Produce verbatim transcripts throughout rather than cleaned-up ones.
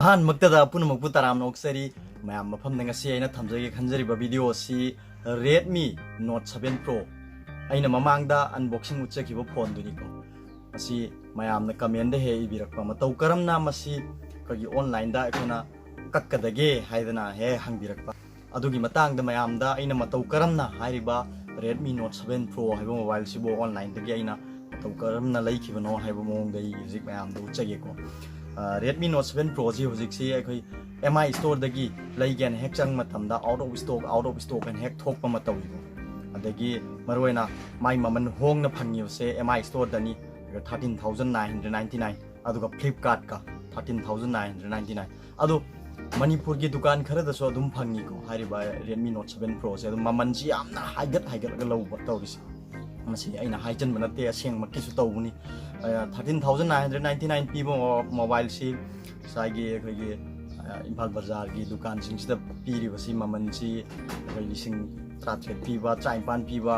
ꯑꯍꯥꯟꯕꯃꯛꯇꯗ ꯄꯨꯝꯅꯃꯛꯄꯨ ꯇꯔꯥꯝꯅ ꯑꯣꯛꯆꯔꯤ꯫ ꯃꯌꯥꯝ ꯃꯐꯝꯗ ꯉꯁꯤ ꯑꯩꯅ ꯊꯝꯖꯒꯦ ꯈꯟꯖꯔꯤꯕ video ꯑꯁꯤ Redmi Note seven Pro, ꯑꯩꯅ ꯃꯃꯥꯡꯗ unboxing ꯎꯠꯆꯈꯤꯕ phoneꯗꯨꯅꯤꯀꯣ꯫ ꯃꯁꯤ ꯃꯌꯥꯝꯅ commentꯗ ꯍꯦꯛ ꯏꯕꯤꯔꯛꯄ, ꯃꯇꯧ ꯀꯔꯝꯅ ꯃꯁꯤ ꯑꯩꯈꯣꯏꯒꯤ onlineꯗ ꯑꯩꯈꯣꯏꯅ ꯀꯛꯀꯗꯒꯦ ꯍꯥꯏꯗꯅ ꯍꯦꯛ ꯍꯪꯕꯤꯔꯛꯄ꯫ ꯑꯗꯨꯒꯤ ꯃꯇꯥꯡꯗ ꯃꯌꯥꯝꯗ ꯑꯩꯅ ꯃꯇꯧ ꯀꯔꯝꯅ ꯍꯥꯏꯔꯤꯕ Redmi Note seven Pro ꯍꯥꯏꯕ mobileꯁꯤꯕꯨ onlineꯗꯒꯤ ꯑꯩꯅ ꯃꯇꯧ ꯀꯔꯝꯅ ꯂꯩꯈꯤꯕꯅꯣ ꯍꯥꯏꯕ ꯃꯑꯣꯡꯗ ꯑꯩ ꯍꯧꯖꯤꯛ ꯃꯌꯥꯝꯗ ꯎꯠꯆꯒꯦꯀꯣ꯫ ꯑ, Redmi Note seven Proꯁꯤ ꯍꯧꯖꯤꯛꯁꯤ ꯑꯩꯈꯣꯏ M I Storeꯗꯒꯤ ꯂꯩꯒꯦꯅ ꯍꯦꯛ ꯆꯪꯕ ꯃꯇꯝꯗ out of stock, out of stock ꯍꯥꯏꯅ ꯍꯦꯛ ꯊꯣꯛꯄ ꯑꯃ ꯇꯧꯏꯀꯣ꯫ ꯑꯗꯒꯤ ꯃꯔꯨꯑꯣꯏꯅ ꯃꯥꯏ ꯃꯃꯜ ꯍꯣꯡꯅ ꯐꯪꯉꯤꯕꯁꯦ M I Storeꯗꯅꯤ, ꯑꯗꯨꯒ thirteen thousand nine hundred ninety nine, ꯑꯗꯨꯒ Flipkartꯀ thirteen thousand nine hundred ninety nine꯫ ꯑꯗꯣ ꯃꯅꯤꯄꯨꯔꯒꯤ ꯗꯨꯀꯥꯟ ꯈꯔꯗꯁꯨ ꯑꯗꯨꯝ ꯐꯪꯉꯤꯀꯣ, ꯍꯥꯏꯔꯤꯕ Redmi Note seven Proꯁꯦ꯫ ꯑꯗꯨꯝ ꯃꯃꯜꯁꯤ ꯌꯥꯝꯅ ꯍꯥꯏꯒꯠ ꯍꯥꯏꯒꯠꯂꯒ ꯂꯧꯕ ꯇꯧꯔꯤꯁꯦ꯫ ꯃꯁꯤ ꯑꯩꯅ ꯍꯥꯏꯖꯟꯕ ꯅꯠꯇꯦ, ꯑꯁꯦꯡꯕꯃꯛꯀꯤꯁꯨ ꯇꯧꯕꯅꯤ꯫ ꯑ, thirteen thousand nine hundred ninety nine ꯄꯤꯕ mo-, mobileꯁꯤ ꯉꯁꯥꯏꯒꯤ ꯑꯩꯈꯣꯏꯒꯤ, ꯑ, ꯏꯝꯐꯥꯜ ꯕꯖꯥꯔꯒꯤ ꯗꯨꯀꯥꯟꯁꯤꯡꯁꯤꯗ ꯄꯤꯔꯤꯕꯁꯤ ꯃꯃꯜꯁꯤ ꯑꯩꯈꯣꯏ ꯂꯤꯁꯤꯡ ꯇꯔꯥꯇꯔꯦꯠ ꯄꯤꯕ, ꯇꯔꯥꯅꯤꯄꯥꯟ ꯄꯤꯕ,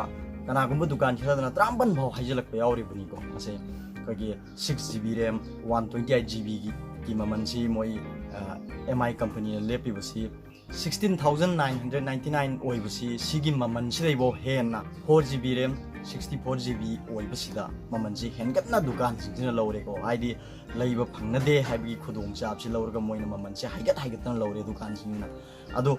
ꯀꯅꯥꯒꯨꯝꯕ ꯗꯨꯀꯥꯟ ꯈꯔꯗꯅ ꯇꯔꯥꯃꯥꯄꯟ ꯐꯥꯎ ꯍꯥꯏꯖꯤꯜꯂꯛꯄ ꯌꯥꯎꯔꯤꯕꯅꯤꯀꯣ꯫ ꯃꯁꯤ ꯑꯩꯈꯣꯏꯒꯤ six GB RAM, one twenty eight GBꯒꯤ, ꯒꯤ ꯃꯃꯜꯁꯤ ꯃꯣꯏ, ꯑ, M I companyꯅ ꯂꯦꯞꯄꯤꯕꯁꯤ sixteen thousand nine hundred ninety nine ꯑꯣꯏꯕꯁꯤ, ꯁꯤꯒꯤ ꯃꯃꯜꯁꯤꯗꯩꯐꯥꯎ ꯍꯦꯟꯅ four GB RAM, sixty four GB ꯑꯣꯏꯕꯁꯤꯗ ꯃꯃꯜꯁꯤ ꯍꯦꯟꯒꯠꯅ ꯗꯨꯀꯥꯟꯁꯤꯡꯁꯤꯅ ꯂꯧꯔꯦꯀꯣ꯫ ꯍꯥꯏꯗꯤ ꯂꯩꯕ ꯐꯪꯅꯗꯦ ꯍꯥꯏꯕꯒꯤ ꯈꯨꯗꯣꯡꯆꯥꯕꯁꯤ ꯂꯧꯔꯒ ꯃꯣꯏꯅ ꯃꯃꯜꯁꯦ ꯍꯥꯏꯒꯠ ꯍꯥꯏꯒꯠꯇꯅ ꯂꯧꯔꯦ ꯗꯨꯀꯥꯟꯁꯤꯡꯅ꯫ ꯑꯗꯣ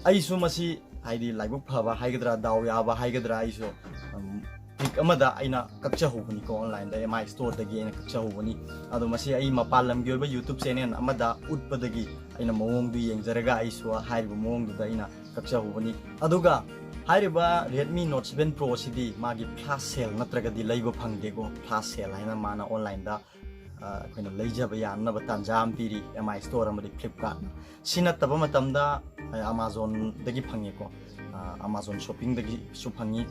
ꯑꯩꯁꯨ ꯃꯁꯤ, ꯍꯥꯏꯗꯤ ꯂꯥꯏꯕꯛ ꯐꯕ ꯍꯥꯏꯒꯗ꯭ꯔꯥ, ꯗꯥꯎ ꯌꯥꯕ ꯍꯥꯏꯒꯗ꯭ꯔꯥ, ꯑꯩꯁꯨ, ꯎꯝ, click ꯑꯃꯗ ꯑꯩꯅ ꯀꯛꯆꯍꯧꯕꯅꯤꯀꯣ, onlineꯗ M I Storeꯗꯒꯤ ꯑꯩꯅ ꯀꯛꯆꯍꯧꯕꯅꯤ꯫ ꯑꯗꯣ ꯃꯁꯤ ꯑꯩ ꯃꯄꯥꯟ ꯂꯝꯒꯤ ꯑꯣꯏꯕ YouTube channel ꯑꯃꯗ ꯎꯠꯄꯗꯒꯤ ꯑꯩꯅ ꯃꯑꯣꯡꯗꯨ ꯌꯦꯡꯖꯔꯒ ꯑꯩꯁꯨ ꯍꯥꯏꯔꯤꯕ ꯃꯑꯣꯡꯗꯨꯗ ꯑꯩꯅ ꯀꯛꯆꯍꯧꯕꯅꯤ꯫ ꯑꯗꯨꯒ ꯍꯥꯏꯔꯤꯕ Redmi Note seven Pro ꯑꯁꯤꯗꯤ ꯃꯥꯒꯤ flash sale ꯅꯠꯇ꯭ꯔꯒꯗꯤ ꯂꯩꯕ ꯐꯪꯗꯦꯀꯣ꯫ Flash sale ꯍꯥꯏꯅ ꯃꯥꯅ onlineꯗ, ꯑ, ꯑꯩꯈꯣꯏꯅ ꯂꯩꯖꯕ ꯌꯥꯅꯅꯕ ꯇꯥꯟꯖꯥ ꯑꯃ ꯄꯤꯔꯤ M I Store ꯑꯃꯗꯤ Flipkartꯅ꯫ ꯁꯤ ꯅꯠꯇꯕ ꯃꯇꯝꯗ, ꯑ, Amazonꯗꯒꯤ ꯐꯪꯉꯦꯀꯣ꯫ ꯑ, Amazon Shoppingꯗꯒꯤꯁꯨ ꯐꯪꯉꯤ꯫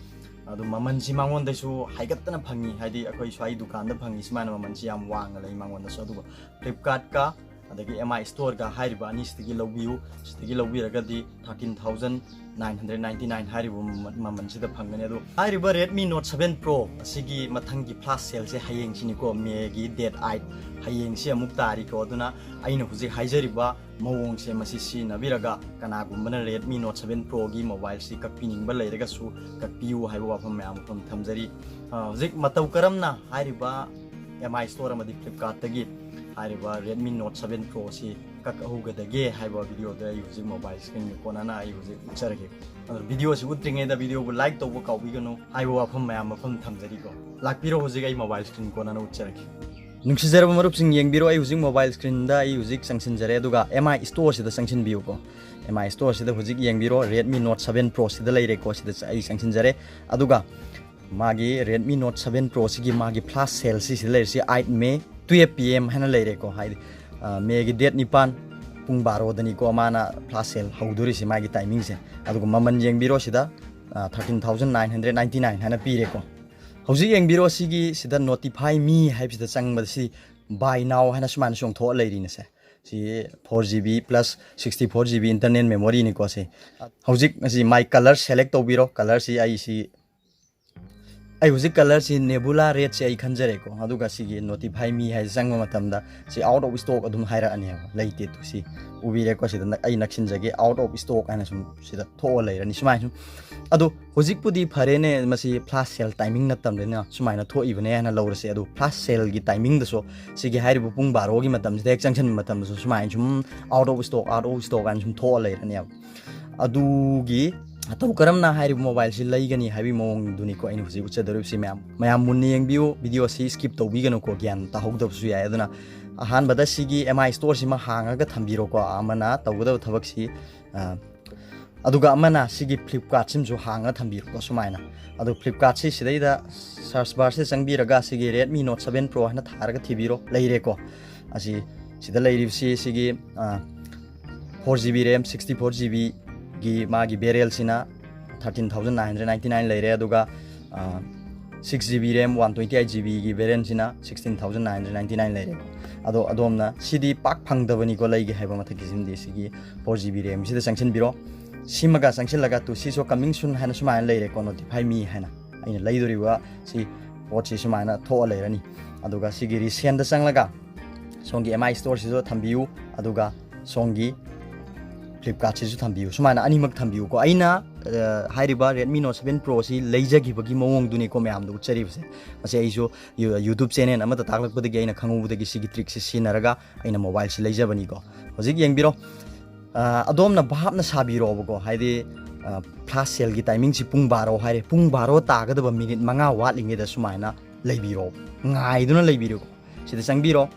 ꯑꯗꯨ ꯃꯃꯜꯁꯤ ꯃꯉꯣꯟꯗꯁꯨ ꯍꯥꯏꯒꯠꯇꯅ ꯐꯪꯉꯤ, ꯍꯥꯏꯗꯤ ꯑꯩꯈꯣꯏ ꯁ꯭ꯋꯥꯏ ꯗꯨꯀꯥꯟꯗ ꯐꯪꯉꯤ ꯁꯨꯃꯥꯏꯅ ꯃꯃꯜꯁꯤ ꯌꯥꯝ ꯋꯥꯡꯅ ꯂꯩ ꯃꯉꯣꯟꯗꯁꯨ꯫ ꯑꯗꯨꯒ Flipkartꯀ, ꯑꯗꯒꯤ ꯑꯦꯝ ꯑꯥꯏ ꯁ꯭ꯇꯣꯔꯒ ꯍꯥꯏꯔꯤꯕ ꯑꯅꯤꯁꯤꯗꯒꯤ ꯂꯧꯕꯤꯌꯨ꯫ ꯁꯤꯗꯒꯤ ꯂꯧꯕꯤꯔꯒꯗꯤ thirteen thousand nine hundred ninety nine ꯍꯥꯏꯔꯤꯕ ꯃꯃꯜ-, ꯃꯃꯜꯁꯤꯗ ꯐꯪꯒꯅꯤ꯫ ꯑꯗꯣ ꯍꯥꯏꯔꯤꯕ Redmi Note seven Pro ꯑꯁꯤꯒꯤ ꯃꯊꯪꯒꯤ flash saleꯁꯦ ꯍꯌꯦꯡꯁꯤꯅꯤꯀꯣ, ꯃꯦꯒꯤ date eight, ꯍꯌꯦꯡꯁꯤ ꯑꯃꯨꯛ ꯇꯥꯔꯤꯀꯣ꯫ ꯑꯗꯨꯅ ꯑꯩꯅ ꯍꯧꯖꯤꯛ ꯍꯥꯏꯖꯔꯤꯕ ꯃꯑꯣꯡꯁꯦ ꯃꯁꯤ ꯁꯤꯖꯤꯟꯅꯕꯤꯔꯒ ꯀꯅꯥꯒꯨꯝꯕꯅ Redmi Note seven Proꯒꯤ mobileꯁꯤ ꯀꯛꯄꯤꯅꯤꯡꯕ ꯂꯩꯔꯒꯁꯨ ꯀꯛꯄꯤꯌꯨ ꯍꯥꯏꯕ ꯋꯥꯐꯝ ꯃꯌꯥꯝ ꯃꯐꯝ ꯊꯝꯖꯔꯤ꯫ ꯑ, ꯍꯧꯖꯤꯛ ꯃꯇꯧ ꯀꯔꯝꯅ ꯍꯥꯏꯔꯤꯕ ꯑꯦꯝ ꯑꯥꯏ ꯁ꯭ꯇꯣꯔ ꯑꯃꯗꯤ ꯐ꯭ꯂꯤꯞꯀꯥꯔꯠꯇꯒꯤ ꯍꯥꯏꯔꯤꯕ Redmi Note seven Pro ꯑꯁꯤ ꯀꯛꯍꯧꯒꯗꯒꯦ ꯍꯥꯏꯕ videoꯗ ꯑꯩ ꯍꯧꯖꯤꯛ mobile screenꯒꯤ ꯀꯣꯟꯅꯅ ꯑꯩ ꯍꯧꯖꯤꯛ ꯎꯠꯆꯔꯒꯦ꯫ ꯑꯗꯣ videoꯁꯤ ꯎꯠꯇ꯭ꯔꯤꯉꯩꯗ videoꯕꯨ like ꯇꯧꯕ ꯀꯥꯎꯕꯤꯒꯅꯨ ꯍꯥꯏꯕ ꯋꯥꯐꯝ ꯃꯌꯥꯝ ꯃꯐꯝ ꯊꯝꯖꯔꯤꯀꯣ꯫ ꯂꯥꯛꯄꯤꯔꯣ, ꯍꯧꯖꯤꯛ ꯑꯩ mobile screen ꯀꯣꯟꯅꯅ ꯎꯠꯆꯔꯒꯦ꯫ ꯅꯨꯡꯁꯤꯖꯔꯕ ꯃꯔꯨꯞꯁꯤꯡ, ꯌꯦꯡꯕꯤꯔꯣ, ꯑꯩ ꯍꯧꯖꯤꯛ mobile screenꯗ ꯑꯩ ꯍꯧꯖꯤꯛ ꯆꯪꯁꯤꯟꯖꯔꯦ꯫ ꯑꯗꯨꯒ ꯑꯦꯝ ꯑꯥꯏ ꯁ꯭ꯇꯣꯔꯁꯤꯗ ꯆꯪꯁꯤꯟꯕꯤꯌꯨꯀꯣ꯫ ꯑꯦꯝ ꯑꯥꯏ ꯁ꯭ꯇꯣꯔꯁꯤꯗ ꯍꯧꯖꯤꯛ ꯌꯦꯡꯕꯤꯔꯣ, Redmi Note seven Proꯁꯤꯗ ꯂꯩꯔꯦꯀꯣ꯫ ꯁꯤꯗ ꯑꯩ ꯆꯪꯁꯤꯟꯖꯔꯦ꯫ ꯑꯗꯨꯒ ꯃꯥꯒꯤ Redmi Note seven Proꯁꯤꯒꯤ ꯃꯥꯒꯤ flash saleꯁꯤ ꯁꯤꯗ ꯂꯩꯔꯤꯁꯤ eight May twelve P M ꯍꯥꯏꯅ ꯂꯩꯔꯦꯀꯣ꯫ ꯍꯥꯏꯗꯤ, ꯑ, ꯃꯦꯒꯤ date ꯅꯤꯄꯥꯟ ꯄꯨꯡ ꯕꯥꯔꯣꯗꯅꯤꯀꯣ ꯃꯥꯅ flash sale ꯍꯧꯗꯣꯔꯤꯁꯤ, ꯃꯥꯒꯤ timingꯁꯦ꯫ ꯑꯗꯨꯒ ꯃꯃꯜ ꯌꯦꯡꯕꯤꯔꯣ ꯁꯤꯗ, ꯑ, thirteen thousand nine hundred ninety nine ꯍꯥꯏꯅ ꯄꯤꯔꯦꯀꯣ꯫ ꯍꯧꯖꯤꯛ ꯌꯦꯡꯕꯤꯔꯣ, ꯁꯤꯒꯤ ꯁꯤꯗ notify me ꯍꯥꯏꯕꯁꯤꯗ ꯆꯪꯕꯗ ꯁꯤ buy now ꯍꯥꯏꯅ ꯁꯨꯃꯥꯏꯅ ꯆꯣꯡꯊꯣꯛꯑ ꯂꯩꯔꯤꯅꯦ ꯁꯦ꯫ ꯁꯤ four G B plus sixty four G B internal memoryꯅꯤꯀꯣ ꯁꯤ꯫ ꯍꯧꯖꯤꯛ ꯑꯁꯤ my colour select ꯇꯧꯕꯤꯔꯣ꯫ Colourꯁꯤ ꯑꯩ ꯁꯤ, ꯑꯩ ꯍꯧꯖꯤꯛ colourꯁꯤ Nebula Redꯁꯦ ꯑꯩ ꯈꯟꯖꯔꯦꯀꯣ꯫ ꯑꯗꯨꯒ ꯁꯤꯒꯤ notify me ꯍꯥꯏꯁꯦ ꯆꯪꯕ ꯃꯇꯝꯗ ꯁꯤ out of stock ꯑꯗꯨꯝ ꯍꯥꯏꯔꯛꯑꯅꯦꯕ, ꯂꯩꯇꯦ ꯇꯨ꯫ ꯁꯤ ꯎꯕꯤꯔꯦꯀꯣ, ꯁꯤꯗ ꯅ-, ꯑꯩ ꯅꯛꯁꯤꯟꯖꯒꯦ, out of stock ꯍꯥꯏꯅ ꯁꯨꯝ ꯁꯤꯗ ꯊꯣꯛꯑ ꯂꯩꯔꯅꯤ꯫ ꯁꯨꯃꯥꯏꯅ ꯁꯨꯝ, ꯑꯗꯣ ꯍꯧꯖꯤꯛꯄꯨꯗꯤ ꯐꯔꯦꯅꯦ, ꯃꯁꯤ flash sale timing ꯅꯠꯇꯕꯅꯤꯅ ꯁꯨꯃꯥꯏꯅ ꯊꯣꯛꯏꯕꯅꯦ ꯍꯥꯏꯅ ꯂꯧꯔꯁꯦ꯫ ꯑꯗꯣ flash saleꯒꯤ timingꯗꯁꯨ ꯁꯤꯒꯤ ꯍꯥꯏꯔꯤꯕ ꯄꯨꯡ ꯕꯥꯔꯣꯒꯤ ꯃꯇꯝꯁꯤꯗ ꯍꯦꯛ ꯆꯪꯁꯤꯟꯕ ꯃꯇꯝꯗꯁꯨ ꯁꯨꯃꯥꯏꯅ ꯁꯨꯝ out of stock, out of stock ꯍꯥꯏꯅ ꯁꯨꯝ ꯊꯣꯛꯑ ꯂꯩꯔꯅꯦꯕ꯫ ꯑꯗꯨꯒꯤ ꯃꯇꯧ ꯀꯔꯝꯅ ꯍꯥꯏꯔꯤꯕ mobileꯁꯤ ꯂꯩꯒꯅꯤ ꯍꯥꯏꯕꯒꯤ ꯃꯑꯣꯡꯗꯨꯅꯤꯀꯣ ꯑꯩꯅ ꯍꯧꯖꯤꯛ ꯎꯠꯆꯗꯧꯔꯤꯕꯁꯤ꯫ ꯃꯌꯥꯝ, ꯃꯌꯥꯝ ꯃꯨꯟꯅ ꯌꯦꯡꯕꯤꯌꯨ, videoꯁꯤ skip ꯇꯧꯕꯤꯒꯅꯨꯀꯣ, ꯒ꯭ꯌꯥꯟ ꯇꯥꯍꯧꯗꯕꯁꯨ ꯌꯥꯏ꯫ ꯑꯗꯨꯅ ꯑꯍꯥꯟꯕꯗ ꯁꯤꯒꯤ ꯑꯦꯝ ꯑꯥꯏ ꯁ꯭ꯇꯣꯔꯁꯤꯃ ꯍꯥꯡꯉꯒ ꯊꯝꯕꯤꯔꯣꯀꯣ꯫ ꯑꯃꯅ ꯇꯧꯒꯗꯕ ꯊꯕꯛꯁꯤ, ꯑ, ꯑꯗꯨꯒ ꯑꯃꯅ ꯁꯤꯒꯤ ꯐ꯭ꯂꯤꯞꯀꯥꯔꯠꯁꯤꯃꯁꯨ ꯍꯥꯡꯉ ꯊꯝꯕꯤꯔꯣꯀꯣ꯫ ꯁꯨꯃꯥꯏꯅ, ꯑꯗꯣ ꯐ꯭ꯂꯤꯞꯀꯥꯔꯠꯁꯤ ꯁꯤꯗꯩꯗ search barꯁꯦ ꯆꯪꯕꯤꯔꯒ ꯁꯤꯒꯤ Redmi Note seven Pro ꯍꯥꯏꯅ ꯊꯥꯔꯒ ꯊꯤꯕꯤꯔꯣ, ꯂꯩꯔꯦꯀꯣ꯫ ꯑꯁꯤ ꯁꯤꯗ ꯂꯩꯔꯤꯕꯁꯤ ꯁꯤꯒꯤ, ꯑ, four G B RAM, sixty four G Bꯒꯤ ꯃꯥꯒꯤ barrelꯁꯤꯅ thirteen thousand nine hundred ninety nine ꯂꯩꯔꯦ꯫ ꯑꯗꯨꯒ, uh, six G B RAM, one twenty eight G ꯕꯤꯒꯤ ꯚꯦꯔꯤꯌꯦꯟꯁꯤꯅ sixteen thousand nine hundred ninety nine ꯂꯩꯔꯦꯀꯣ꯫ ꯑꯗꯣ ꯑꯗꯣꯝꯅ ꯁꯤꯗꯤ ꯄꯥꯛ ꯐꯪꯗꯕꯅꯤꯀꯣ, ꯂꯩꯒꯦ ꯍꯥꯏꯕ ꯃꯊꯛꯀꯤꯁꯤꯃꯗꯤ꯫ ꯁꯤꯒꯤ ꯐꯣꯔ ꯖꯤ ꯕꯤ ꯔꯦꯝꯁꯤꯗ ꯆꯪꯁꯤꯟꯕꯤꯔꯣ꯫ ꯁꯤꯃꯒ ꯆꯪꯁꯤꯜꯂꯒ "To see show coming soon" ꯍꯥꯏꯅ ꯁꯨꯃꯥꯏꯅ ꯂꯩꯔꯦꯀꯣ, "Notify me" ꯍꯥꯏꯅ꯫ ꯑꯩꯅ ꯂꯩꯗꯣꯔꯤꯕ ꯁꯤ ꯄꯣꯠꯁꯤ ꯁꯨꯃꯥꯏꯅ ꯊꯣꯛꯑ ꯂꯩꯔꯅꯤ꯫ ꯑꯗꯨꯒ ꯁꯤꯒꯤ ꯔꯤꯁꯦꯟꯗ ꯆꯪꯂꯒ ꯁꯣꯝꯒꯤ ꯑꯦꯝ ꯑꯥꯏ ꯁ꯭ꯇꯣꯔꯁꯤꯁꯨ ꯊꯝꯕꯤꯌꯨ, ꯑꯗꯨꯒ ꯁꯣꯝꯒꯤ ꯐ꯭ꯂꯤꯞꯀꯥꯔꯠꯁꯤꯁꯨ ꯊꯝꯕꯤꯌꯨ꯫ ꯁꯨꯃꯥꯏꯅ ꯑꯅꯤꯃꯛ ꯊꯝꯕꯤꯌꯨꯀꯣ꯫ ꯑꯩꯅ, ꯑ, ꯍꯥꯏꯔꯤꯕ Redmi Note seven Pro ꯑꯁꯤ ꯂꯩꯖꯈꯤꯕꯒꯤ ꯃꯑꯣꯡꯗꯨꯅꯤꯀꯣ ꯃꯌꯥꯝꯗ ꯎꯠꯆꯔꯤꯕꯁꯦ꯫ ꯃꯁꯤ ꯑꯩꯁꯨ ꯌꯨ-, YouTube channel ꯑꯃꯗ ꯇꯥꯛꯂꯛꯄꯗꯒꯤ ꯑꯩꯅ ꯈꯪꯍꯧꯕꯗꯒꯤ ꯁꯤꯒꯤ trickꯁꯤ ꯁꯤꯖꯤꯟꯅꯔꯒ ꯑꯩꯅ mobileꯁꯤ ꯂꯩꯖꯕꯅꯤꯀꯣ꯫ ꯍꯧꯖꯤꯛ ꯌꯦꯡꯕꯤꯔꯣ꯫ ꯑ, ꯑꯗꯣꯝꯅ ꯚꯥꯞꯅ ꯁꯥꯕꯤꯔꯣꯕꯀꯣ, ꯍꯥꯏꯗꯤ, ꯑ, flash saleꯒꯤ timingꯁꯤ ꯄꯨꯡ ꯕꯥꯔꯣ ꯍꯥꯏꯔꯦ, ꯄꯨꯡ ꯕꯥꯔꯣ ꯇꯥꯒꯗꯕ ꯃꯤꯅꯤꯠ ꯃꯉꯥ ꯋꯥꯠꯂꯤꯉꯩꯗ ꯁꯨꯃꯥꯏꯅ ꯂꯩꯕꯤꯔꯣ, ꯉꯥꯏꯗꯨꯅ ꯂꯩꯕꯤꯔꯣꯀꯣ꯫ ꯁꯤꯗ ꯆꯪꯕꯤꯔꯣ,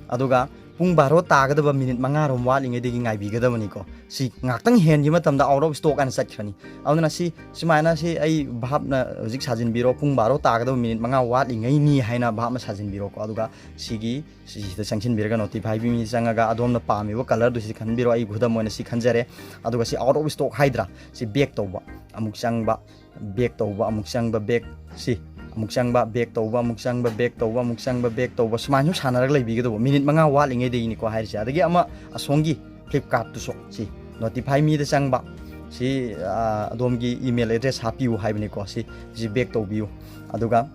ꯑꯗꯨꯒ ꯄꯨꯡ ꯕꯥꯔꯣ ꯇꯥꯒꯗꯕ ꯃꯤꯅꯤꯠ ꯃꯉꯥꯔꯣꯝ ꯋꯥꯠꯂꯤꯉꯩꯗꯒꯤ ꯉꯥꯏꯕꯤꯒꯗꯕꯅꯤꯀꯣ꯫ ꯁꯤ ꯉꯥꯛꯇꯪ ꯍꯦꯟꯈꯤꯕ ꯃꯇꯝꯗ out of stock ꯍꯥꯏꯅ ꯆꯠꯈ꯭ꯔꯅꯤ꯫ ꯑꯗꯨꯅ ꯁꯤ ꯁꯨꯃꯥꯏꯅ, ꯁꯤ ꯑꯩ ꯚꯥꯞꯅ ꯍꯧꯖꯤꯛ ꯁꯥꯖꯤꯟꯕꯤꯔꯣ, ꯄꯨꯡ ꯕꯥꯔꯣ ꯇꯥꯒꯗꯕ ꯃꯤꯅꯤꯠ ꯃꯉꯥ ꯋꯥꯠꯂꯤꯉꯩꯅꯤ ꯍꯥꯏꯅ ꯚꯥꯞꯅ ꯁꯥꯖꯤꯟꯕꯤꯔꯣꯀꯣ꯫ ꯑꯗꯨꯒ ꯁꯤꯒꯤ ꯁꯤꯁꯤꯗ ꯆꯪꯁꯤꯟꯕꯤꯔꯒ Notify me ꯆꯪꯉꯒ ꯑꯗꯣꯝꯅ ꯄꯥꯝꯃꯤꯕ colourꯗꯨ ꯁꯤ ꯈꯟꯕꯤꯔꯣ꯫ ꯑꯩ ꯈꯨꯗꯝ ꯑꯣꯏꯅ ꯁꯤ ꯈꯟꯖꯔꯦ꯫ ꯑꯗꯨꯒ ꯁꯤ out of stock ꯍꯥꯏꯗ꯭ꯔꯥ, ꯁꯤ back ꯇꯧꯕ, ꯑꯃꯨꯛ ꯆꯪꯕ, back ꯇꯧꯕ, ꯑꯃꯨꯛ ꯆꯪꯕ, back, ꯁꯤ ꯑꯃꯨꯛ ꯆꯪꯕ, back ꯇꯧꯕ, ꯑꯃꯨꯛ ꯆꯪꯕ, back ꯇꯧꯕ, ꯑꯃꯨꯛ ꯆꯪꯕ, back ꯇꯧꯕ, ꯁꯨꯃꯥꯏꯅ ꯁꯨꯝ ꯁꯥꯟꯅꯔꯒ ꯂꯩꯕꯤꯒꯗꯧꯕ꯫ ꯃꯤꯅꯤꯠ ꯃꯉꯥ ꯋꯥꯠꯂꯤꯉꯩꯗꯒꯤꯅꯤꯀꯣ ꯍꯥꯏꯔꯤꯁꯦ꯫ ꯑꯗꯒꯤ ꯑꯃ ꯑꯁꯣꯝꯒꯤ Flipkartꯇꯨꯁꯨ ꯁꯤ Notify meꯗ ꯆꯪꯕ, ꯁꯤ, ꯑ, ꯑꯗꯣꯝꯒꯤ email address ꯍꯥꯞꯄꯤꯌꯨ ꯍꯥꯏꯕꯅꯤꯀꯣ꯫ ꯁꯤ, ꯁꯤ back ꯇꯧꯕꯤꯌꯨ꯫ ꯑꯗꯨꯒ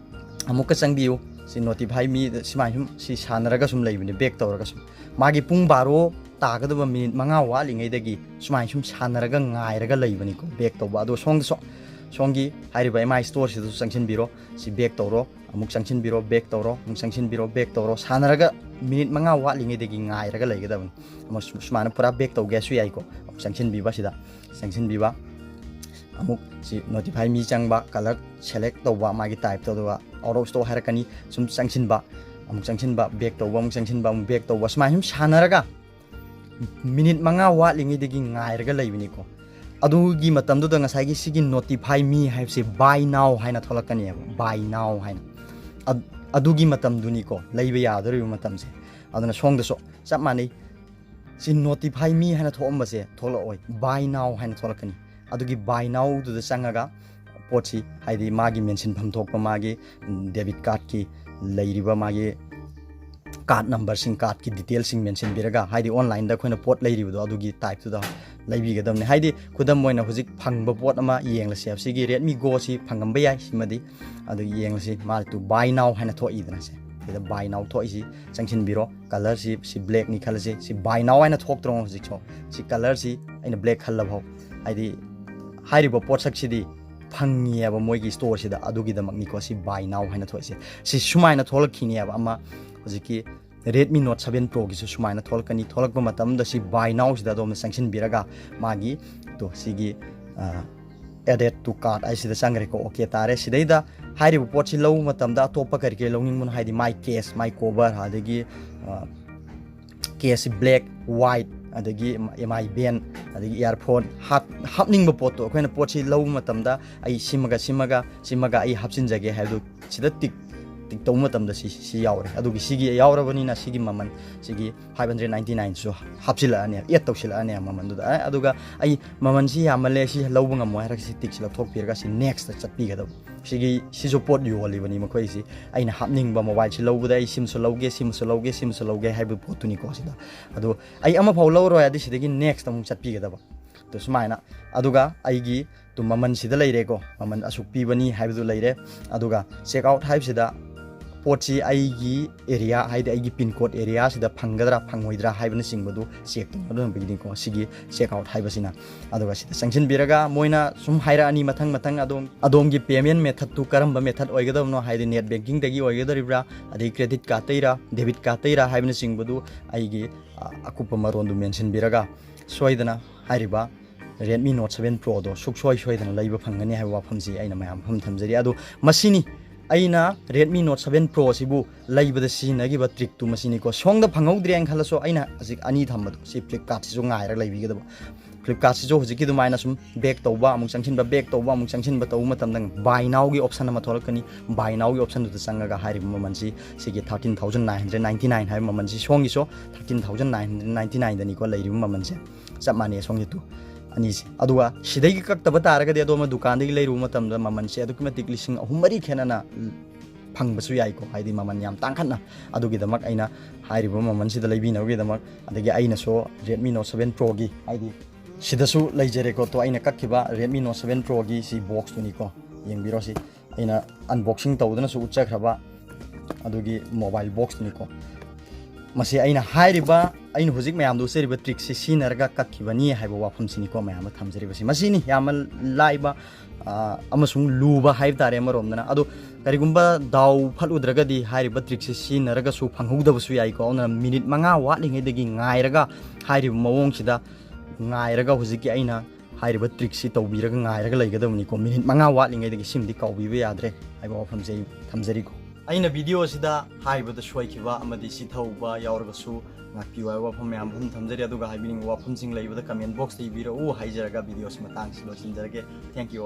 ꯑꯃꯨꯛꯀ ꯆꯪꯕꯤꯌꯨ꯫ ꯁꯤ Notify me, ꯁꯨꯃꯥꯏꯅ ꯁꯨꯝ ꯁꯤ ꯁꯥꯟꯅꯔꯒ ꯁꯨꯝ ꯂꯩꯕꯅꯤ, back ꯇꯧꯔꯒ ꯁꯨꯝ꯫ ꯃꯥꯒꯤ ꯄꯨꯡ ꯕꯥꯔꯣ ꯇꯥꯒꯗꯕ ꯃꯤꯅꯤꯠ ꯃꯉꯥ ꯋꯥꯠꯂꯤꯉꯩꯗꯒꯤ ꯁꯨꯃꯥꯏꯅ ꯁꯨꯝ ꯁꯥꯟꯅꯔꯒ ꯉꯥꯏꯔꯒ ꯂꯩꯕꯅꯤꯀꯣ, back ꯇꯧꯕ꯫ ꯑꯗꯣ ꯁꯣꯝꯗꯁꯨ, ꯁꯣꯝꯒꯤ ꯍꯥꯏꯔꯤꯕ ꯑꯦꯝ ꯑꯥꯏ ꯁ꯭ꯇꯣꯔꯁꯤꯗꯁꯨ ꯆꯪꯁꯤꯟꯕꯤꯔꯣ꯫ ꯁꯤ back ꯇꯧꯔꯣ, ꯑꯃꯨꯛ ꯆꯪꯁꯤꯟꯕꯤꯔꯣ, back ꯇꯧꯔꯣ, ꯑꯃꯨꯛ ꯆꯪꯁꯤꯟꯕꯤꯔꯣ, back ꯇꯧꯔꯣ꯫ ꯁꯥꯟꯅꯔꯒ ꯃꯤꯅꯤꯠ ꯃꯉꯥ ꯋꯥꯠꯂꯤꯉꯩꯗꯒꯤ ꯉꯥꯏꯔꯒ ꯂꯩꯒꯗꯕꯅꯤ꯫ ꯑꯃꯨꯛ ꯁꯨ-, ꯁꯨꯃꯥꯏꯅ ꯄꯨꯔꯥ back ꯇꯧꯒꯦ ꯍꯥꯏꯁꯨ ꯌꯥꯏꯀꯣ꯫ ꯑꯃꯨꯛ ꯆꯪꯁꯤꯟꯕꯤꯕ ꯁꯤꯗ, ꯆꯪꯁꯤꯟꯕꯤꯕ꯫ ꯑꯃꯨꯛ ꯁꯤ Notify me ꯆꯪꯕ, colour select ꯇꯧꯕ, ꯃꯥꯒꯤ typeꯇꯣ, ꯑꯗꯨꯒ out of stock ꯍꯥꯏꯔꯛꯀꯅꯤ꯫ ꯁꯨꯝ ꯆꯪꯁꯤꯟꯕ, ꯑꯃꯨꯛ ꯆꯪꯁꯤꯟꯕ, back ꯇꯧꯕ, ꯑꯃꯨꯛ ꯆꯪꯁꯤꯟꯕ, ꯑꯃꯨꯛ back ꯇꯧꯕ꯫ ꯁꯨꯃꯥꯏꯅ ꯁꯨꯝ ꯁꯥꯟꯅꯔꯒ ꯃꯤꯅꯤꯠ ꯃꯉꯥ ꯋꯥꯠꯂꯤꯉꯩꯗꯒꯤ ꯉꯥꯏꯔꯒ ꯂꯩꯕꯅꯤꯀꯣ꯫ ꯑꯗꯨꯒꯤ ꯃꯇꯝꯗꯨꯗ ꯉꯁꯥꯏꯒꯤ ꯁꯤꯒꯤ Notify me ꯍꯥꯏꯕꯁꯦ buy now ꯍꯥꯏꯅ ꯊꯣꯛꯂꯛꯀꯅꯦꯕ, buy now ꯍꯥꯏꯅ꯫ ꯑꯗ-, ꯑꯗꯨꯒꯤ ꯃꯇꯝꯗꯨꯅꯤꯀꯣ, ꯂꯩꯕ ꯌꯥꯗꯧꯔꯤꯕ ꯃꯇꯝꯁꯦ꯫ ꯑꯗꯨꯅ ꯁꯣꯝꯗꯁꯨ ꯆꯞ ꯃꯥꯟꯅꯩ꯫ ꯁꯤ Notify me ꯍꯥꯏꯅ ꯊꯣꯛꯑꯝꯕꯁꯦ ꯊꯣꯛꯂꯛꯑꯣꯏ, buy now ꯍꯥꯏꯅ ꯊꯣꯛꯂꯛꯀꯅꯤ꯫ ꯑꯗꯨꯒꯤ buy nowꯗꯨꯗ ꯆꯪꯉꯒ ꯄꯣꯠꯁꯤ, ꯍꯥꯏꯗꯤ ꯃꯥꯒꯤ ꯃꯦꯟꯁꯤꯟꯐꯝ ꯊꯣꯛꯄ ꯃꯥꯒꯤ ꯗꯦꯕꯤꯠ ꯀꯥꯔꯠꯀꯤ ꯂꯩꯔꯤꯕ ꯃꯥꯒꯤ ꯀꯥꯔꯠ ꯅꯝꯕꯔꯁꯤꯡ, ꯀꯥꯔꯠꯀꯤ ꯗꯤꯇꯦꯜꯁꯤꯡ ꯃꯦꯟꯁꯤꯟꯕꯤꯔꯒ, ꯍꯥꯏꯗꯤ ꯑꯣꯟꯂꯥꯏꯟꯗ ꯑꯩꯈꯣꯏꯅ ꯄꯣꯠ ꯂꯩꯔꯤꯕꯗꯣ ꯑꯗꯨꯒꯤ ꯇꯥꯏꯞꯇꯨꯗ ꯂꯩꯕꯤꯒꯗꯕꯅꯤ꯫ ꯍꯥꯏꯗꯤ ꯈꯨꯗꯝ ꯑꯣꯏꯅ ꯍꯧꯖꯤꯛ ꯐꯪꯕ ꯄꯣꯠ ꯑꯃ ꯌꯦꯡꯂꯁꯦ, ꯁꯤꯒꯤ Redmi Go ꯁꯤ ꯐꯪꯉꯝꯕ ꯌꯥꯏ, ꯁꯤꯃꯗꯤ꯫ ꯑꯗꯨ ꯌꯦꯡꯂꯁꯤ, ꯃꯥ ꯇꯨ buy now ꯍꯥꯏꯅ ꯊꯣꯛꯏꯗꯅ, ꯁꯦ ꯁꯤꯗ buy now ꯊꯣꯛꯏꯁꯤ ꯆꯪꯁꯤꯟꯕꯤꯔꯣ꯫ ꯀꯂꯔꯁꯤ ꯁꯤ ꯕ꯭ꯂꯦꯛꯅꯤ ꯈꯜꯂꯁꯤ, ꯁꯤ buy now ꯍꯥꯏꯅ ꯊꯣꯛꯇ꯭ꯔꯣ ꯍꯧꯖꯤꯛꯁꯨ? ꯁꯤ ꯀꯂꯔꯁꯤ ꯑꯩꯅ ꯕ꯭ꯂꯦꯛ ꯈꯜꯂꯐꯥꯎ, ꯍꯥꯏꯗꯤ ꯍꯥꯏꯔꯤꯕ ꯄꯣꯠꯁꯛꯁꯤꯗꯤ ꯐꯪꯉꯤꯑꯕ ꯃꯣꯏꯒꯤ ꯁ꯭ꯇꯣꯔꯁꯤꯗ, ꯑꯗꯨꯒꯤꯗꯃꯛꯅꯤꯀꯣ ꯁꯤ buy now ꯍꯥꯏꯅ ꯊꯣꯛꯏꯁꯦ꯫ ꯁꯤ ꯁꯨꯃꯥꯏꯅ ꯊꯣꯛꯂꯛꯈꯤꯅꯤꯑꯕ ꯑꯃ ꯍꯧꯖꯤꯛꯀꯤ Redmi Note seven Pro ꯒꯤꯁꯨ ꯁꯨꯃꯥꯏꯅ ꯊꯣꯛꯂꯛꯀꯅꯤ꯫ ꯊꯣꯛꯂꯛꯄ ꯃꯇꯝꯗ ꯁꯤ buy now ꯁꯤꯗ ꯑꯗꯣꯝꯅ ꯆꯪꯁꯤꯟꯕꯤꯔꯒ ꯃꯥꯒꯤ ꯇꯣ ꯁꯤꯒꯤ, ꯑ, added to cart ꯍꯥꯏꯁꯤꯗ ꯆꯪꯈ꯭ꯔꯦꯀꯣ, OK ꯇꯥꯔꯦ꯫ ꯁꯤꯗꯩꯗ ꯍꯥꯏꯔꯤꯕ ꯄꯣꯠꯁꯤ ꯂꯧꯕ ꯃꯇꯝꯗ ꯑꯇꯣꯞꯄ ꯀꯔꯤ ꯀꯔꯤ ꯂꯧꯅꯤꯡꯕꯅꯣ, ꯍꯥꯏꯗꯤ my case, my cover, ꯑꯗꯒꯤ, ꯑ, case black, white, ꯑꯗꯒꯤ MI band, ꯑꯗꯒꯤ earphone, ꯍꯥꯞ-, ꯍꯥꯞꯅꯤꯡꯕ ꯄꯣꯠꯇꯣ ꯑꯩꯈꯣꯏꯅ ꯄꯣꯠꯁꯤ ꯂꯧꯕ ꯃꯇꯝꯗ ꯑꯩ ꯁꯤꯃꯒ, ꯁꯤꯃꯒ, ꯁꯤꯃꯒ ꯑꯩ ꯍꯥꯞꯆꯤꯟꯖꯒꯦ ꯍꯥꯏꯕꯗꯨ ꯁꯤꯗ ꯇꯤꯛ, ꯇꯤꯛ ꯇꯧꯕ ꯃꯇꯝꯗ ꯁꯤ, ꯁꯤ ꯌꯥꯎꯔꯦ꯫ ꯑꯗꯨꯒꯤ ꯁꯤꯒꯤ ꯌꯥꯎꯔꯕꯅꯤꯅ ꯁꯤꯒꯤ ꯃꯃꯜ, ꯁꯤꯒꯤ five hundred ninety-nine ꯁꯨ ꯍꯥꯞꯆꯤꯜꯂꯛꯑꯅꯤ, add ꯇꯧꯁꯤꯜꯂꯛꯑꯅꯤ ꯃꯃꯜꯗꯨꯗ꯫ ꯑꯦ, ꯑꯗꯨꯒ ꯑꯩ ꯃꯃꯜꯁꯤ ꯌꯥꯝꯃꯜꯂꯦ, ꯁꯤ ꯂꯧꯕ ꯉꯝꯃꯣꯏ ꯍꯥꯏꯔꯒ ꯁꯤ ꯇꯤꯛꯁꯤ ꯂꯧꯊꯣꯛꯄꯤꯔꯒ ꯁꯤ next ꯆꯠꯄꯤꯒꯗꯕ꯫ ꯁꯤꯒꯤ, ꯁꯤꯁꯨ ꯄꯣꯠ ꯌꯣꯜꯂꯤꯕꯅꯤ ꯃꯈꯣꯏꯁꯤ꯫ ꯑꯩꯅ ꯍꯥꯞꯅꯤꯡꯕ ꯃꯣꯕꯥꯏꯜꯁꯤ ꯂꯧꯕꯗ ꯑꯩ ꯁꯤꯃꯁꯨ ꯂꯧꯒꯦ, ꯁꯤꯃꯁꯨ ꯂꯧꯒꯦ, ꯁꯤꯃꯁꯨ ꯂꯧꯒꯦ ꯍꯥꯏꯕ ꯄꯣꯠꯇꯨꯅꯤꯀꯣ ꯁꯤꯗ꯫ ꯑꯗꯨ ꯑꯩ ꯑꯃꯐꯥꯎ ꯂꯧꯔꯣꯏ ꯍꯥꯏꯗꯤ ꯁꯤꯗꯒꯤ next ꯑꯃꯨꯛ ꯆꯠꯄꯤꯒꯗꯕ꯫ ꯑꯗꯨ ꯁꯨꯃꯥꯏꯅ꯫ ꯑꯗꯨꯒ ꯑꯩꯒꯤ ꯇꯨ ꯃꯃꯜꯁꯤꯗ ꯂꯩꯔꯦꯀꯣ, ꯃꯃꯜ ꯑꯁꯨꯛ ꯄꯤꯕꯅꯤ ꯍꯥꯏꯕꯗꯨ ꯂꯩꯔꯦ꯫ ꯑꯗꯨꯒ check out ꯍꯥꯏꯕꯁꯤꯗ ꯄꯣꯠꯁꯤ ꯑꯩꯒꯤ area, ꯍꯥꯏꯗꯤ ꯑꯩꯒꯤ pin code area ꯁꯤꯗ ꯐꯪꯒꯗ꯭ꯔꯥ ꯐꯪꯉꯣꯏꯗ꯭ꯔꯥ ꯍꯥꯏꯕꯅꯆꯤꯡꯕꯗꯨ check ꯇꯧꯅꯕꯒꯤꯅꯤꯀꯣ ꯁꯤꯒꯤ check out ꯍꯥꯏꯕꯁꯤꯅ꯫ ꯑꯗꯨꯒ ꯁꯤꯗ ꯆꯪꯁꯤꯟꯕꯤꯔꯒ ꯃꯣꯏꯅ ꯁꯨꯝ ꯍꯥꯏꯔꯛꯑꯅꯤ ꯃꯊꯪ ꯃꯊꯪ, ꯑꯗꯣꯝ, ꯑꯗꯣꯝꯒꯤ payment method ꯇꯨ ꯀꯔꯝꯕ method ꯑꯣꯏꯒꯗꯕꯅꯣ, ꯍꯥꯏꯗꯤ net banking ꯗꯒꯤ ꯑꯣꯏꯒꯗꯧꯔꯤꯕ꯭ꯔꯥ, ꯑꯗꯩ credit card ꯇꯩꯔꯥ, debit card ꯇꯩꯔꯥ ꯍꯥꯏꯕꯅꯆꯤꯡꯕꯗꯨ ꯑꯩꯒꯤ, ꯑ, ꯑꯀꯨꯞꯄ ꯃꯔꯣꯟꯗꯨ ꯃꯦꯟꯁꯤꯟꯕꯤꯔꯒ ꯁꯣꯏꯗꯅ ꯍꯥꯏꯔꯤꯕ Redmi Note seven Pro ꯗꯣ ꯁꯨꯛꯁꯣꯏ ꯁꯣꯏꯗꯅ ꯂꯩꯕ ꯐꯪꯒꯅꯤ ꯍꯥꯏꯕ ꯋꯥꯐꯝꯁꯤ ꯑꯩꯅ ꯃꯌꯥꯝ ꯃꯐꯝ ꯊꯝꯖꯔꯤ꯫ ꯑꯗꯨ ꯃꯁꯤꯅꯤ ꯑꯩꯅ Redmi Note seven Pro ꯑꯁꯤꯕꯨ ꯂꯩꯕꯗ ꯁꯤꯖꯤꯟꯅꯈꯤꯕ trick ꯇꯨ ꯃꯁꯤꯅꯤꯀꯣ꯫ ꯁꯣꯝꯗ ꯐꯪꯍꯧꯗ꯭ꯔꯦꯅ ꯈꯜꯂꯁꯨ, ꯑꯩꯅ ꯍꯧꯖꯤꯛ ꯑꯅꯤ ꯊꯝꯕꯗꯣ, ꯁꯤ Flipkart ꯁꯤꯁꯨ ꯉꯥꯏꯔꯒ ꯂꯩꯕꯤꯒꯗꯕ꯫ Flipkart ꯁꯤꯁꯨ ꯍꯧꯖꯤꯛꯀꯤ ꯑꯗꯨꯃꯥꯏꯅ ꯁꯨꯝ back ꯇꯧꯕ, ꯑꯃꯨꯛ ꯆꯪꯁꯤꯟꯕ, back ꯇꯧꯕ, ꯑꯃꯨꯛ ꯆꯪꯁꯤꯟꯕ ꯇꯧꯕ ꯃꯇꯝꯗ buy now ꯒꯤ option ꯑꯃ ꯊꯣꯛꯂꯛꯀꯅꯤ꯫ Buy now ꯒꯤ option ꯗꯨꯗ ꯆꯪꯉꯒ ꯍꯥꯏꯔꯤꯕ ꯃꯃꯜꯁꯤ, ꯁꯤꯒꯤ thirteen thousand nine hundred ninety nine ꯍꯥꯏꯕ ꯃꯃꯜꯁꯤ, ꯁꯣꯝꯒꯤꯁꯨ thirteen thousand nine hundred ninety nine ꯗꯅꯤꯀꯣ ꯂꯩꯔꯤꯕ ꯃꯃꯜꯁꯦ꯫ ꯆꯞ ꯃꯥꯟꯅꯩ ꯁꯣꯝꯒꯤ ꯇꯨ꯫ ꯑꯅꯤꯁꯦ꯫ ꯑꯗꯨꯒ ꯁꯤꯗꯒꯤ ꯀꯛꯇꯕ ꯇꯥꯔꯒꯗꯤ ꯑꯗꯣꯝꯅ ꯗꯨꯀꯥꯟꯗꯒꯤ ꯂꯩꯔꯨꯕ ꯃꯇꯝꯗ ꯃꯃꯜꯁꯦ ꯑꯗꯨꯛꯀꯤ ꯃꯇꯤꯛ ꯂꯤꯁꯤꯡ ꯑꯍꯨꯝ ꯃꯔꯤ ꯈꯦꯠꯅꯅ ꯐꯪꯕꯁꯨ ꯌꯥꯏꯀꯣ, ꯍꯥꯏꯗꯤ ꯃꯃꯜ ꯌꯥꯝ ꯇꯥꯡꯈꯠꯅ꯫ ꯑꯗꯨꯒꯤꯗꯃꯛ ꯑꯩꯅ ꯍꯥꯏꯔꯤꯕ ꯃꯃꯜꯁꯤꯗ ꯂꯩꯕꯤꯅꯕꯒꯤꯗꯃꯛ꯫ ꯑꯗꯒꯤ ꯑꯩꯅꯁꯨ Redmi Note seven Pro ꯒꯤ, ꯍꯥꯏꯗꯤ ꯁꯤꯗꯁꯨ ꯂꯩꯖꯔꯦꯀꯣ, ꯇꯣ ꯑꯩꯅ ꯀꯛꯈꯤꯕ Redmi Note seven Pro ꯒꯤ ꯁꯤ box ꯇꯨꯅꯤꯀꯣ, ꯌꯦꯡꯕꯤꯔꯣ ꯁꯤ꯫ ꯑꯩꯅ unboxing ꯇꯧꯗꯨꯅꯁꯨ ꯎꯠꯆꯈ꯭ꯔꯕ ꯑꯗꯨꯒꯤ mobile box ꯇꯨꯅꯤꯀꯣ꯫ ꯃꯁꯤ ꯑꯩꯅ ꯍꯥꯏꯔꯤꯕ, ꯑꯩꯅ ꯍꯧꯖꯤꯛ ꯃꯌꯥꯝꯗ ꯎꯠꯆꯔꯤꯕ trick ꯁꯤ ꯁꯤꯖꯤꯟꯅꯔꯒ ꯀꯛꯈꯤꯕꯅꯤ ꯍꯥꯏꯕ ꯋꯥꯐꯝꯁꯤꯅꯤꯀꯣ ꯃꯌꯥꯝꯗ ꯊꯝꯖꯔꯤꯕꯁꯤ꯫ ꯃꯁꯤꯅꯤ ꯌꯥꯝꯅ ꯂꯥꯏꯕ, ꯑ, ꯑꯃꯁꯨꯡ ꯂꯨꯕ ꯍꯥꯏꯕ ꯇꯥꯔꯦ ꯑꯃꯔꯣꯝꯗꯅ꯫ ꯑꯗꯣ ꯀꯔꯤꯒꯨꯝꯕ ꯗꯥꯎ ꯐꯠꯂꯨꯗ꯭ꯔꯒꯗꯤ ꯍꯥꯏꯔꯤꯕ trick ꯁꯤ ꯁꯤꯖꯤꯟꯅꯔꯒꯁꯨ ꯐꯪꯍꯧꯗꯕꯁꯨ ꯌꯥꯏꯀꯣ꯫ ꯑꯗꯨꯅ ꯃꯤꯅꯤꯠ ꯃꯉꯥ ꯋꯥꯠꯂꯤꯉꯩꯗꯒꯤ ꯉꯥꯏꯔꯒ, ꯍꯥꯏꯔꯤꯕ ꯃꯑꯣꯡꯁꯤꯗ ꯉꯥꯏꯔꯒ ꯍꯧꯖꯤꯛꯀꯤ ꯑꯩꯅ ꯍꯥꯏꯔꯤꯕ trick ꯁꯤ ꯇꯧꯕꯤꯔꯒ ꯉꯥꯏꯔꯒ ꯂꯩꯒꯗꯕꯅꯤꯀꯣ꯫ ꯃꯤꯅꯤꯠ ꯃꯉꯥ ꯋꯥꯠꯂꯤꯉꯩꯗꯒꯤ ꯁꯤꯃꯗꯤ ꯀꯥꯎꯕꯤꯕ ꯌꯥꯗ꯭ꯔꯦ ꯍꯥꯏꯕ ꯋꯥꯐꯝꯁꯦ ꯑꯩ ꯊꯝꯖꯔꯤꯀꯣ꯫ ꯑꯩꯅ video ꯑꯁꯤꯗ ꯍꯥꯏꯕꯗ ꯁꯣꯏꯈꯤꯕ ꯑꯃꯗꯤ ꯆꯤꯊꯍꯧꯕ ꯌꯥꯎꯔꯒꯁꯨ ꯉꯥꯛꯄꯤꯌꯨ ꯍꯥꯏꯕ ꯋꯥꯐꯝ ꯃꯌꯥꯝ ꯑꯃ ꯊꯝꯖꯔꯤ꯫ ꯑꯗꯨꯒ ꯍꯥꯏꯕꯤꯅꯤꯡꯕ ꯋꯥꯐꯝꯁꯤꯡ ꯂꯩꯕꯗ comment box ꯇ ꯏꯕꯤꯔꯛꯎ ꯍꯥꯏꯖꯔꯒ video ꯁꯤ ꯃꯇꯥꯡꯁꯤ ꯂꯣꯏꯁꯤꯟꯖꯔꯒꯦ꯫ Thank you all꯫